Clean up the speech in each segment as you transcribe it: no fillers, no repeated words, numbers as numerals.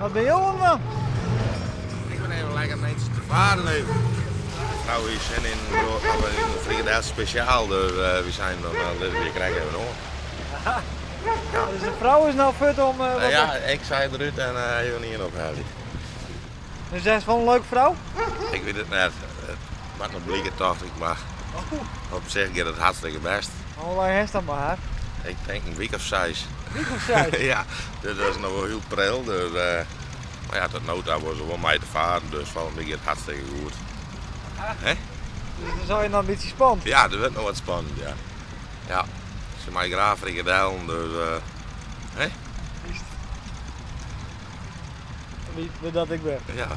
Wat binne jo oan it dwaan? Ik bin even lekker in eintsje te faren even. Frou hie sin yn in frikadel spesjaal, dus wy seinen dan lizze we hjir krekt even oan. Ja. Dus de frou is no fuort om. Ja, ik sei derút en even ien ophelje. Dus is wol in leuke frou? Ik wit it net. It moat noch blike tocht ik, mar op sich giet it hartstikke bêst. Hoe lang hast dan mei har? Ik tink in wike of seis. Wike of seis? Ja, dus dat is noch wol hiel pril. Dus, mar ja, tot no ta wol se wol mei te faren, dus folgens my giet it hartstikke goed. Hè? Dus dan is je noch in bytsje spannend? Ja, dat wurdt noch wat spannend, ja. Ja, se mei graach frikadellen, dus hè? Wie dat ik ben. Ja.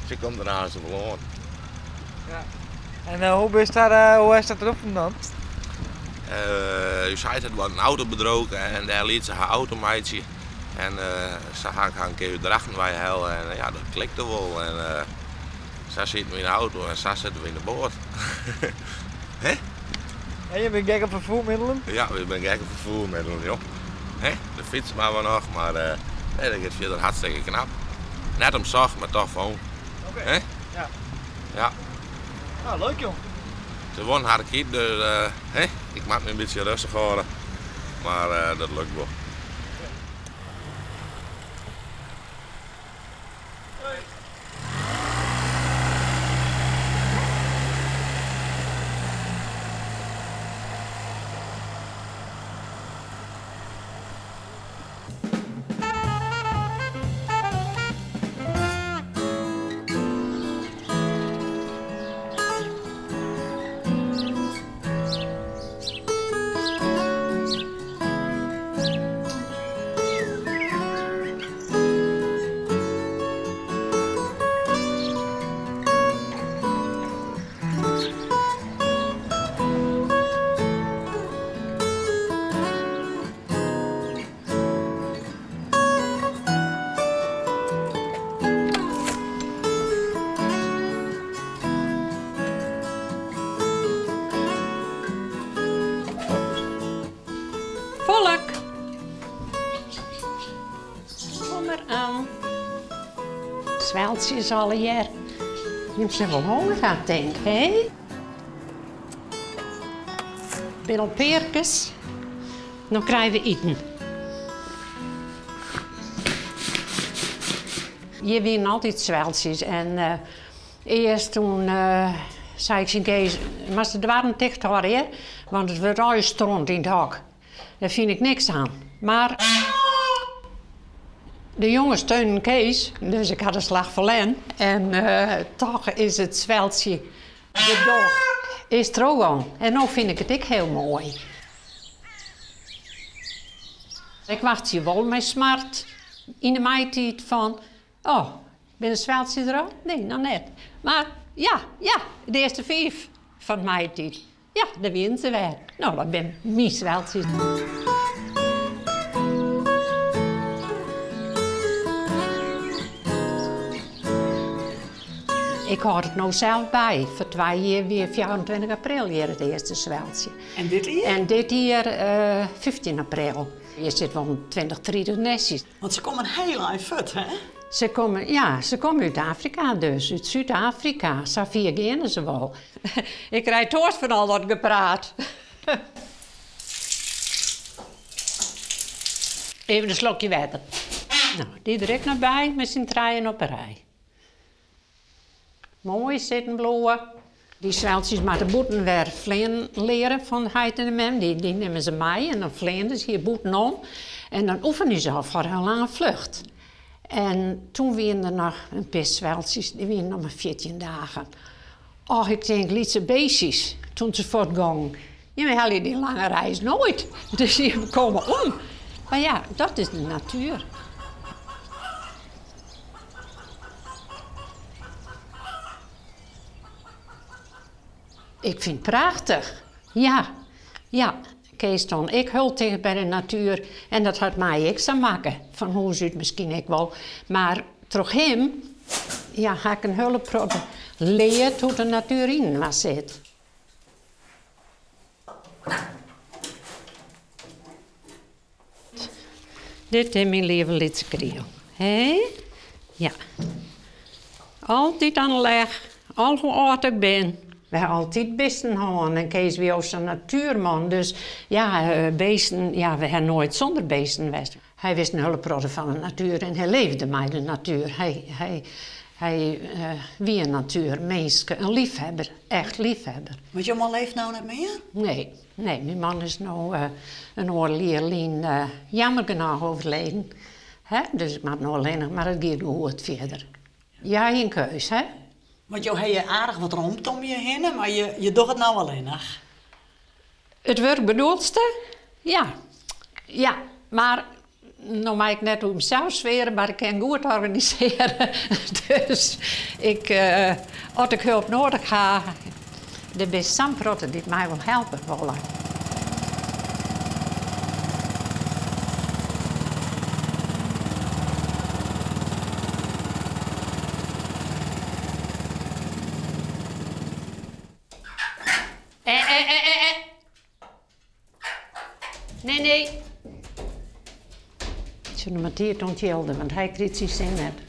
Se komt der aanst wol oan. Ja. En uh, hoe bist daar, uh, hoe is dat troffen dan? Uh, ús heit hat wat in auto bedroken en dêr liet se har auto meitsje. En uh, sa ha ik har in kear út Drachten wei helle en ja, dat klikte wol. En uh, sa sieten we yn de auto en sa sitte we yn de boat. Hè? En je bent gek op fervoermiddelen? Ja, we binne gek op fervoermiddelen, joh. Hè? De fyts mar we noch, mar uh, nee, dat giet fierder hartstikke knap. Net om socht, mar toch fûn. Oké. Hè? Ja. Ja. Nou, leuk jong. Se wol in harrekyt, dus uh, hè? Ik moat my in bytsje rêstich hâlde. Mar uh, dat lukt wol. Folk! Kom der oan. Sweltsjes allegear. Jim sille wol honger ha, tink, hè? Bin al pearkes. No krije we iten. Hjir wienen altyd sweltsjes en earst toen sei ik tsjin Kees, moatst de doarren ticht hâlde hear, want it wurdt allegear stront yn it hok. Dêr fyn ik niks oan. Mar de jonges steunen Kees, dus ik ha de slach ferlern. En toch is it sweltsje gedoch is trochgong. En no fyn ik it ek hiel moai. Ik wachtsje wol mei smart yn de maitiid fan, oh, binne de sweltsjes der al? Nee, noch net. Mar ja, ja, de earste fiif fan maitiid. Ja, dêr wienen se wer. No, dat binne myn sweltsjes. Ik hâld it no sels by. Foar twa jier wie 24 april hjir it earste sweltsje. En dit jier? En dit jier 15 april. Hjir sit wol 20, 30 nestjes. Want se komme in hiel ein fuort, hè? Se komme, ja, se komme út Afrika dus, út Súd-Afrika. Sa fier geane se wol. Ik krij toarst fan al dat gepraat. Even in slokje wetter. No, dy der ek noch by, mei syn trijen op 'e rij. Moai sitten bliuwe. Dy sweltsjes moatte bûten wer fleanen leare fan heit en de mem. Dy nimme se mei en dan fleane se hjir bûtenom. En dan oefenje se al foar in lange flucht. En toen wiene der noch in pear sweltsjes, dy wiene noch mar 14 dagen. Och, ik tink, lytse beestjes, toen se fuortgongen. Jimme helje dy lange reis noait, dus jimme komme om. Mar ja, dat is de natuer. Ik fyn it prachtich, ja. Ja, Kees stie ek hiel ticht by de natuer en dat hat my ek sa makke, fan hûs út miskien ek wol. Mar troch him, ja, ha ik in hiele protte leard hoe't de natuer yninoar sit. Dit is myn leave lytse kriel. Hé? Ja. Altyd oan de lech, al hoe âld ik bin. We ha altyd bisten hân en Kees wie ook sa'n natuerman, dus ja, beesten, ja, we ha noait sûnder beesten west. Hy wist in hiele protte fan de natuer en hy leefde mei de natuer. Hy, hy, hy wie in natuerminske, in liefhebber, echt liefhebber. Want jo man leeft no net mear? Nee, nee, myn man is no in oardel jier lyn jammer genôch overleden. Hè, dus ik moat no allinnich, mar it giet goed fierder. Ja, in keus, hè? Want jo hawwe aardich wat romte om je hinne, mar je, je dogge it no allinnich. It wurk bedoelste? Ja. Ja, mar no mei ik net oer mysels sweare, mar ik kin goed organisearje. Dus ik, as ik help nedich ha, der binne sa'n protte dy't my wol helpe wolle. Eh, eh, eh, eh, eh. Nee, nee. Sjoch, no moat dy it ûntjilde, want hy krijt syn sin net.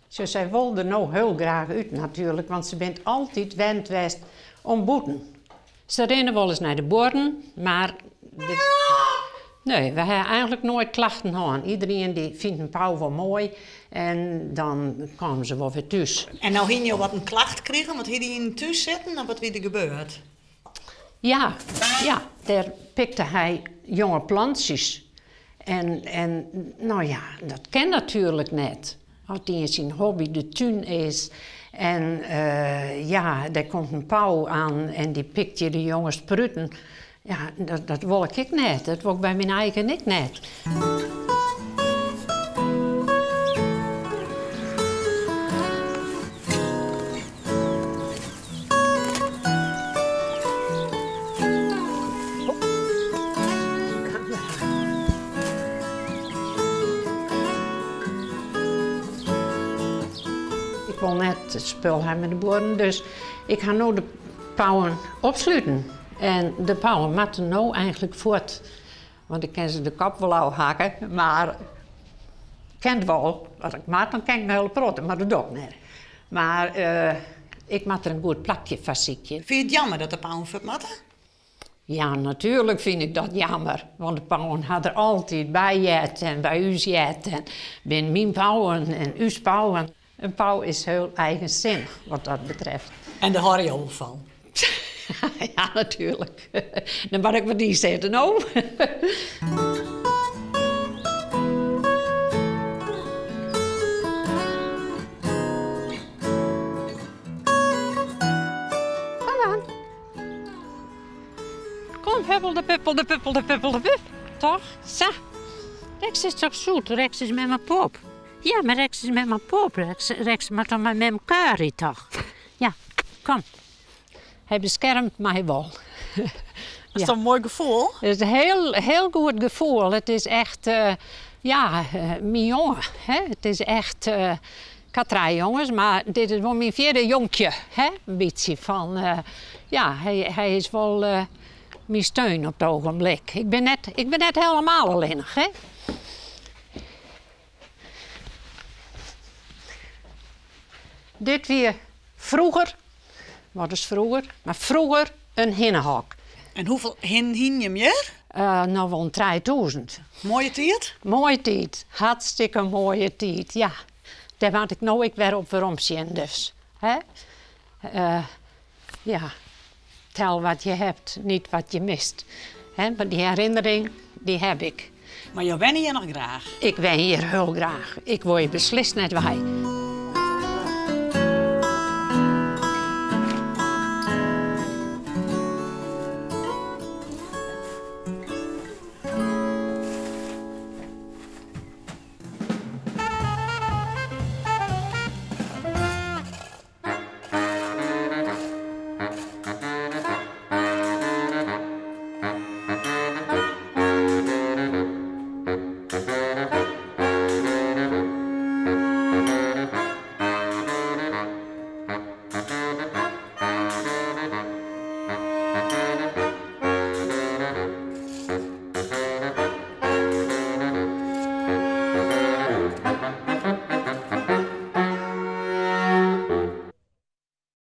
Sjoch, sy wol der no hiel graach út natuerlik, want se bint altyd wend west oan bûten. Se rinne wolris nei de buorren, mar de, nee, we ha eigenlik noait klachten hân. Iederien dy fynt in pau wol moai en dan komme se wol wer thús. En no hiene jo wat in klacht krigen, want hie dy yn thús sitten of wat wie der gebeurd? Ja, ja, dêr pikte hy jonge plantsjes. En, en no ja, dat kin natuerlik net. As dy yn syn hobby de tún is en ja, dêr komt in pau oan en dy pikt hjir de jonge spruten. Ja, dat, dat wol ik ek net. Dat wol ik by myn eigen ek net. Ik wol net it spul ha mei de buorren, dus ik ha no de pauwen opsluten. En de pauwen moatte no eigenlik fuort. Want ik kin se de kop wol ôfhakke, mar kin it wol. As ik moat, dan kin ik in hiele protte, mar dat doch ik net. Mar ik moat der in goed plakje foar sykje. Fyn je it jammer dat de pauwen fuort moatte? Ja, natuerlik fyn ik dat jammer. Want de pauwen ha der altyd by heard en by ús heard. En bin myn pauwen en ús pauwen. In pau is hiel eigensinnich wat dat betreft. En dêr hâlde jo wol fan? Ja, natuerlik. Dan moat ik wat ynsette, no. Kom dan. Kom, huppel de puppel de puppel de puppel de pup. Toch? Sa. Rex is toch zoet? Rex is memme pop. Ja, mar Rex is memme pop. Rex, Rex moat dan mei mem kuierje, toch? Ja, kom. Hy beskermt my wol. Dat is toch in moai gefoel? It is in hiel, hiel goed gefoel. It is echt, ja, myn jonge. Hè? It is echt, ik ha trije jonges, mar dit is wol myn fjirde jonkje. Hè? In bytsje fan, ja, hy, hy is wol myn steun op it ogenblik. Ik bin net, ik bin net helemaal allinnich. Hè? Dit wie froeger, wat is froeger? Mar froeger in hinnehok. En hoefolle hinnen hiene jim hjir? No wol in 3000. Moaie tiid? Moaie tiid, hartstikke moaie tiid, ja. Dêr moat ik no ek wer op werom sjen dus. Hè? Ja, tel wat je hebt, niet wat je mist. Hè, mar dy herinnering, dy heb ik. Mar jo wenne hjir noch graach? Ik wen hjir hiel graach. Ik wol hjir beslist net wei.